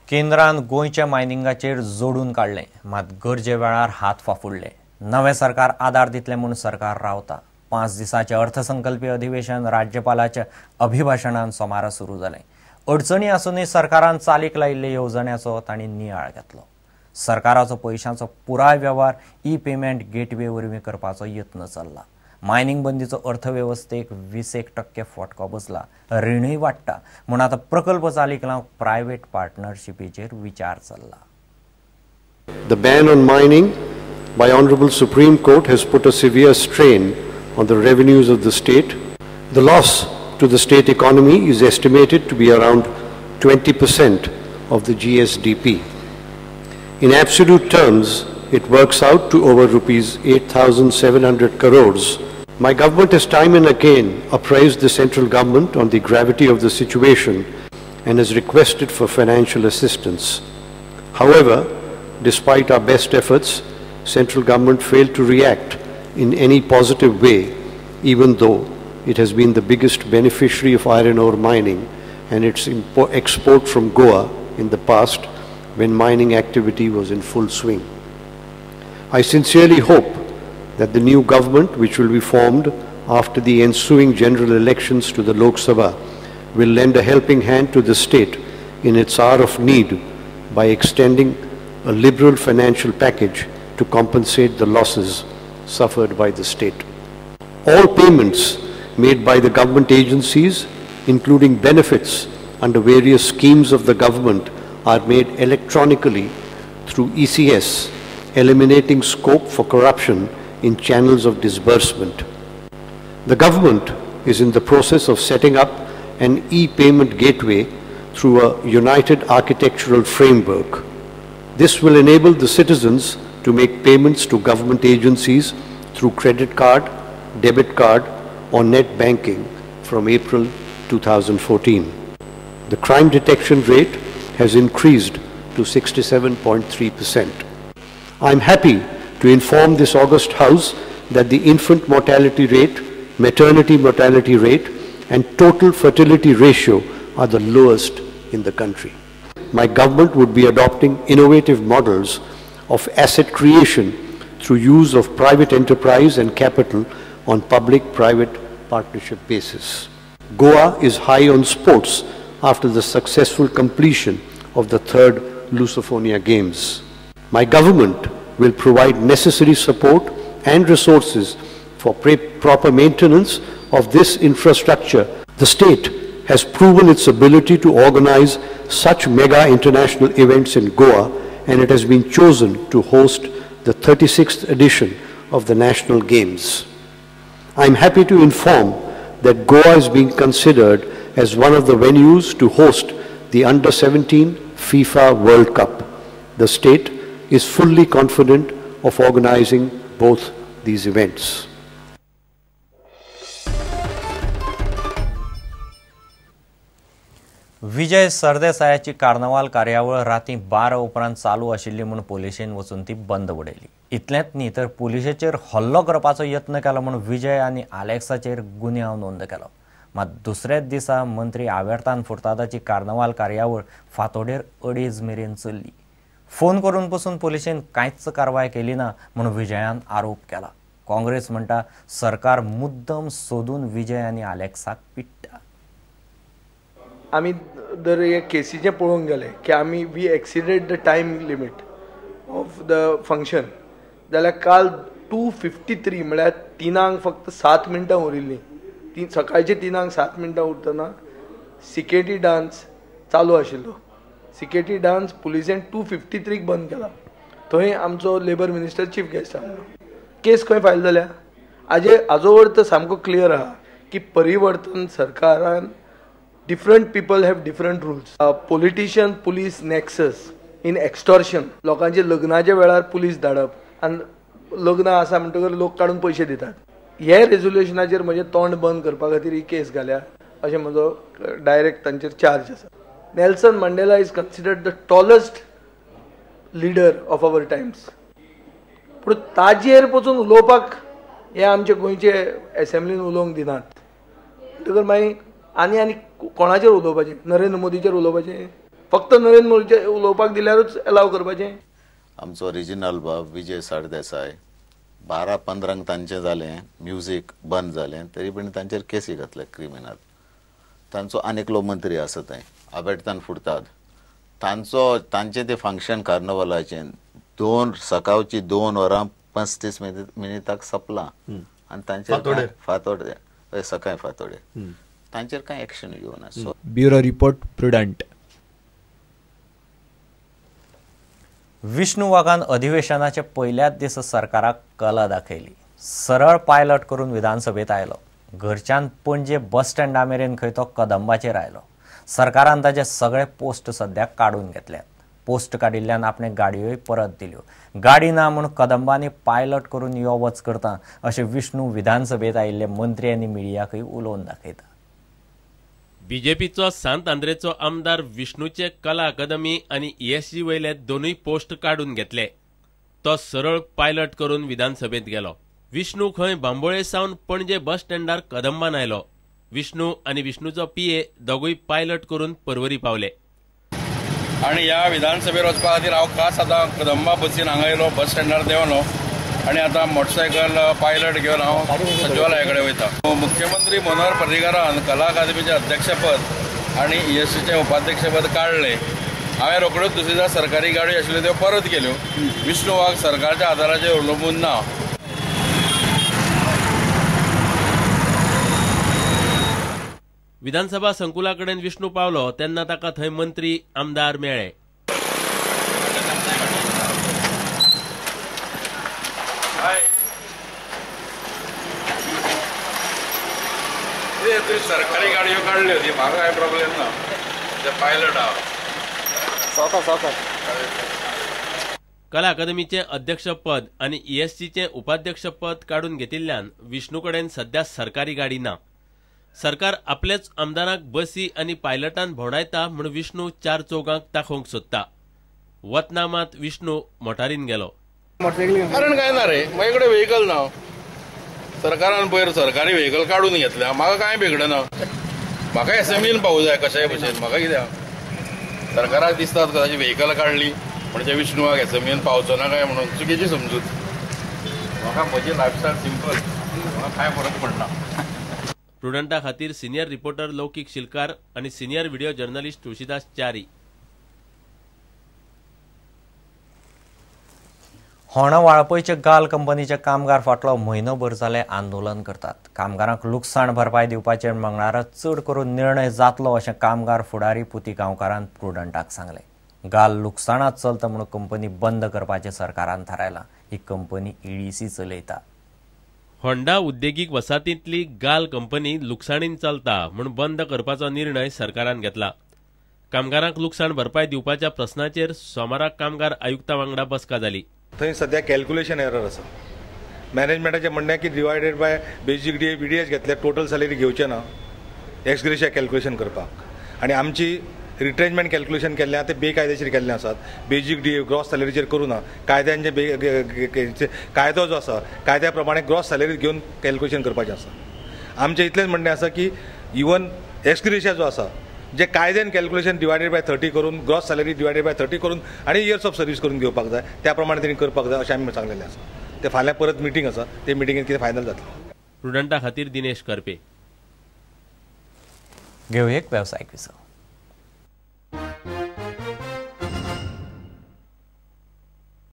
केंद्रान गोंयच्या मायनिंगाचेर जोडून काडलें, मात गरजे वेळार हात फाफुडले. नवें सरकार आदार दितलें म्हूण सरकार रावता. 5 दिसांचें अर्थसंकल्पीय अधिवेशन राज्यपालाच्या अभिभाशणान सोमारा सुरू जालें. अडचणी आसूनय सरकारान चालीक लायिल्ले येवजण्याचो तांणी नियाळ घेतलो. सरकाराचो पयशांचो पुराय वेव्हार ई पेमेंट गेटवे वरवीं करपाचो यत्न चल्ला. मायनिंग बंदीचो अर्थवेवस्थेक 20% फटको बसला, रीणूय वाडटा म्हूण आतां प्रकल्प चालीक लावंक प्रायव्हेट पार्टनरशिपीचेर विचार चल्ला. The ban on mining by Honorable Supreme Court has put a severe strain on the revenues of the state. The loss to the state economy is estimated to be around 20% of the GSDP. In absolute terms, it works out to over rupees 8,700 crores. My government has time and again apprised the central government on the gravity of the situation and has requested for financial assistance. However, despite our best efforts, central government failed to react in any positive way, even though it has been the biggest beneficiary of iron ore mining and its export from Goa in the past when mining activity was in full swing. I sincerely hope that the new government, which will be formed after the ensuing general elections to the Lok Sabha, will lend a helping hand to the state in its hour of need by extending a liberal financial package to compensate the losses suffered by the state. All payments made by the government agencies, including benefits under various schemes of the government, are made electronically through ECS, eliminating scope for corruption in channels of disbursement. The government is in the process of setting up an e-payment gateway through a united architectural framework. This will enable the citizens to make payments to government agencies through credit card, debit card, or net banking from April 2014. The crime detection rate has increased to 67.3%. I am happy to inform this august House that the infant mortality rate, maternity mortality rate, and total fertility ratio are the lowest in the country. My government would be adopting innovative models of asset creation through use of private enterprise and capital on public-private partnership basis. Goa is high on sports after the successful completion of the third Lusophonia Games. My government will provide necessary support and resources for proper maintenance of this infrastructure. The state has proven its ability to organize such mega international events in Goa, and it has been chosen to host the 36th edition of the National Games. I am happy to inform that Goa is being considered as one of the venues to host the Under-17 FIFA World Cup. The state is fully confident of organizing both these events. Vijay सरदेसायाची कार्नवाल कार्यावळ राती 12 उपरांत चालू आशिल्ली म्हूण पोलिशेन वचून ती बंद उडयली. इतलेंच न्ही तर पोलिशेचेर हल्लो करपाचो यत्न केलो म्हूण विजय आनी आलेक्साचेर गुन्यांव नोंद केलो. मात दुसऱ्याच दिसा मंत्री आवेर्तान फुर्तादाची कार्नवाल कार्यावळ फांतोडेर 2:30 मेरेन चल्ली. फोन करून पसून पोलिशेन कांयच कारवाय केली ना म्हूण विजयान आरोप केला. काँग्रेस म्हणटा सरकार मुद्दम सोदून विजय आनी आलेक्साक पिडटा. आमी दर एक केसीचें पळोवंक गेले की आमी we exceeded the time limit of the function जाल्यार काल 2:53 म्हळ्यार 3 फक्त 7 मिनटां उरिल्लीं. सकाळचे 3 7 मिनटां उरतना सिकेटी डान्स चालू आशिल्लो. सिकेटी डान्स पुलिसेन 2:53 बंद केला. थंय आमचो लेबर मिनिस्टर चीफ गेस्ट आसलो. केस खंय फायल जाल्या हाजो अर्थ सामको क्लियर आहा की परिवर्तन सरकारान different people have different rules. Politician police nexus in extortion. लोकांचे लग्नाच्या वेळार पुलीस धाडप आनी लग्न आसा म्हणटकर लोक काडून पयशे दितात. हे रेजोल्युशनाचेर म्हजें तोंड बंद करपा खातीर ही केस घाल्या अशें म्हजो डायरेक्ट तांचेर चार्ज आसा. Nelson Mandela is considered the tallest leader of our times. पूण ताजेर पसून उलोवपाक हे आमचे गोंयचे एसेंब्लीन उलोवंक दिनात. म्हणटकर मागीर आनी आनी कोणाचेर उलोवपाचें? नरेंद्र मोदीचेर उलोवपाचें? फक्त नरेंद्र मोदीचे उलोवपाक दिल्यारूच एलाव करपाचें. आमचो रिजिनल बाब विजय सरदेसाय 12-15 तांचें जालें, म्युजीक बंद जालें, तरी पूण तांचेर केसी घातले क्रिमिनल. तांचो आनी एकलो मंत्री आसा थंय आबेटतान फुडतात, तांचो तांचें तें फंक्शन कार्नवलाचें 2 सकाळची 2 वरां 35 मिनिटाक सोंपलां आनी तांचेर फांतोडे, हय, सकाळी फांतोडे तांचेर कांय एक्शन घेवना. So bureau report, Prudent. Vishnu वाघान अधिवेशनाच्या पयल्याच दिसा सरकाराक कला दाखयली. सरळ पायलट करून विधानसभेत आयलो. घरच्यान पणजे बस स्टँडा मेरेन खंय तो कदंबाचेर आयलो. सरकारान ताचे सगळे पोस्ट सद्याक काडून घेतल्यात. पोस्ट काडिल्ल्यान आपणे गाडयोय परत दिल्यो. गाडी ना म्हूण कदंबांनी पायलट करून यो वच करता अशें विष्णू विधानसभेत आयिल्ले मंत्री आनी मिडियाकय उलोवन दाखयता. बीजेपीचो सांत आंद्रेचो आमदार विष्णूचे कला अकादमी आनी ईएसजी वयले दोनूय पोस्ट काडून घेतले. तो सरळ पायलट करून विधानसभेत गेलो. विष्णू खंय बांबोळे सावन पणजे बस स्टँडार कदंबान आयलो. विष्णू आनी विष्णूचो पीए दोगूय पायलट करून परवरी पावले. आनी ह्या विधानसभेर वचपा खातीर हांव खास आतां कदंबा बसीन हांगा येयलो, बस स्टँडार देंवलो आनी आतां मोटरसायकल पायलट घेवन हांव सचिवालया कडेन वयता. मुख्यमंत्री मनोहर पर्रीकारान कला अकादमीचें अध्यक्षपद आनी ईएससीचें उपाध्यक्षपद काडलें. हांवें रोखड्योच दुसरी दिसा सरकारी गाडी आशिल्ल्यो त्यो परत केल्यो. विष्णू वाघ सरकारच्या आदाराचेर अवलंबून ना. विधानसभा संकुला कडेन विष्णू पावलो तेन्ना ताका थंय मंत्री, आमदार मेळ्ळे. तुवें सरकारी गाडयो काडल्यो ती, म्हाका कांय प्रॉब्लेम ना. ते पायलट आहा. कला अकादमीचें अध्यक्षपद आनी ईएससीचें उपाध्यक्षपद काडून घेतिल्ल्यान विष्णू कडेन सध्या सरकारी गाडी ना. सरकार आपल्याच आमदारांक बसी आनी पायलटान भोंवडायता म्हूण विष्णू चार चौगांक दाखोवंक सोदता. वतना मात विष्णू मोटारीन गेलो. कारण काय ना रे, म्हजे कडेन व्हेकल ना. सरकारान पयर सरकारी व्हेकल काडून घेतल्या. म्हाका कांय बिगडना. म्हाका एसेंब्लीन पावूं जाय कशेय भशेन. म्हाका कित्याक सरकाराक दिसतात कदाचित व्हेकल काडली म्हणजे विष्णू वाघ एसेंब्लीन पावचो ना काय म्हणून, चुकीची समजूत. म्हाका म्हजी लायफस्टायल सिंपल, म्हाका कांय फरक पडना. प्रुडंटा खातीर सिनियर रिपोर्टर लौकीक शिलकार आनी senior video journalist Tulshidas Chari. Honda वाळपयचे गाल कंपनीचे कामगार फाटलो म्हयनोभर जाले आंदोलन करतात. कामगारांक लुकसाण भरपाय दिवपाचेर मंगळारा चड करून निर्णय जातलो अशें कामगार फुडारी पुती गांवकारान प्रुडंटाक सांगलें. गाल लुकसाणांत चलता म्हणून कंपनी बंद करपाचें सरकारान थारायलां. ही कंपनी ईडीसी चलयता. होंडा उद्देगीक वसाहतींतली गाल कंपनी लुकसाणीन चलता म्हूण बंद करपाचो निर्णय सरकारान घेतला. कामगारांक लुकसाण भरपाय दिवपाच्या प्रस्नाचेर सोमाराक कामगार आयुक्ता वांगडा बसका जाली. थंय सद्या कॅल्क्युलेशन एरर आसा. मॅनेजमेंटाचें म्हणणें की divided by basic DA, BDS घेतले, टोटल सॅलरी घेवचें ना एक्सग्रेशिया कॅल्क्युलेशन करपाक. आनी आमची रिट्रेंचमेंट कॅल्क्युलेशन केल्लें आहा तें बेकायदेशीर केल्लें आसात. बेजीक डीए ग्रॉस सॅलरीचेर करूं ना. कायद्यान जे कायदो जो आसा, कायद्या प्रमाणे ग्रॉस सॅलरी घेवन कॅल्क्युलेशन करपाचें आसा. आमचें इतलेंच म्हणणें आसा की इवन एक्सग्रेशिया जो आसा, जे कायद्यान कॅल्क्युलेशन डिवायडेड बाय 30 करून, ग्रॉस सॅलरी डिवायडेड बाय 30 करून आनी इयर्स ऑफ सर्वीस करून घेवपाक जाय, त्या प्रमाणे तेणी करपाक जाय अशें आमी सांगलेलें आसा. ते फाल्यां परत मिटींग आसा, ते मिटिंगेत कितें फायनल जातलें. प्रुडंटा खातीर दिनेश करपे. घेवया एक वेवसायीक विसव.